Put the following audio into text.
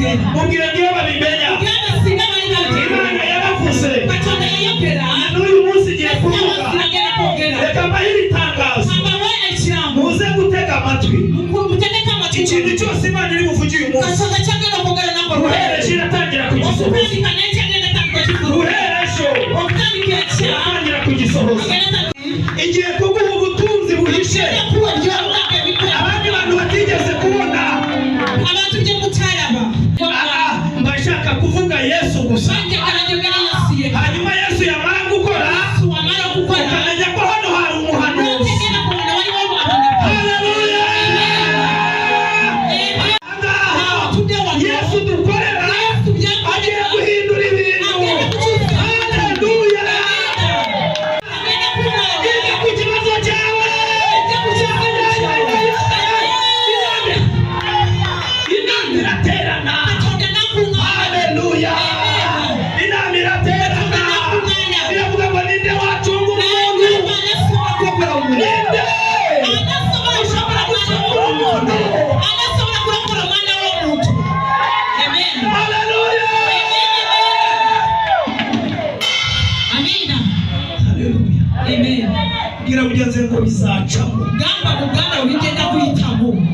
Bakitegeera. Mubwire ngiyo babimenya. Mugambe singa bali babitegeera. Imana yaravuze. Katonda yayogera. N'uyu munsi igiye kuvuga. Agenda kwogera. Reka mbahe iri tangazo. Mbawe ekirango. Muze gutega amatwi. Mutegeke amatwi. Ikintu cyose Imana iri buvuge uyu munsi, Katonda kyagenda okwogera nako. guhera ejo iratangira kugisohoza. Okutandika n'ekyagenda tandika kifulumya. Guhera ejo Okutandika enkya. iratangira kugisohoza. Agenda tandika. Igiye kuguha ubutunzi buhishe Kuwa byobugagga ebikwekwa. Abandi bantu batigeze kubona. Abantu bye mutalaba. Ah, mba nshaka kuvuga Yesu gusa. Banjagala njogera Yesu yekka. Hanyuma Yesu yamara gukora, Yesu wamala okukola, ukamenya ko hano hari umuhanuzi. n'otegeera ku wano waliwo abanabi. Haleluya! Ahangaha Tudde wano. Yesu dukorera Yesu agiye byakolera. Guhindura ibintu. Agenda kukyusa. Haleluya! Agenda kuŋŋaana. Iga ku kibazo cyawe. Ejja ku kizibu kyawe. Inama iraterana. Katonda n'akuŋŋaana. Haleluya! Inama iraterana, iravuga ngo ninde wacunga umuntu? Ninde Anasobola gucungura umuntu? Anasobola kulokola omwana w'omuntu? Amen. Haleluya! Amina. Haleluya! Amen. Bwira mugenzi we ngo bizacamo. Gamba muganda we bigenda kuyitamu.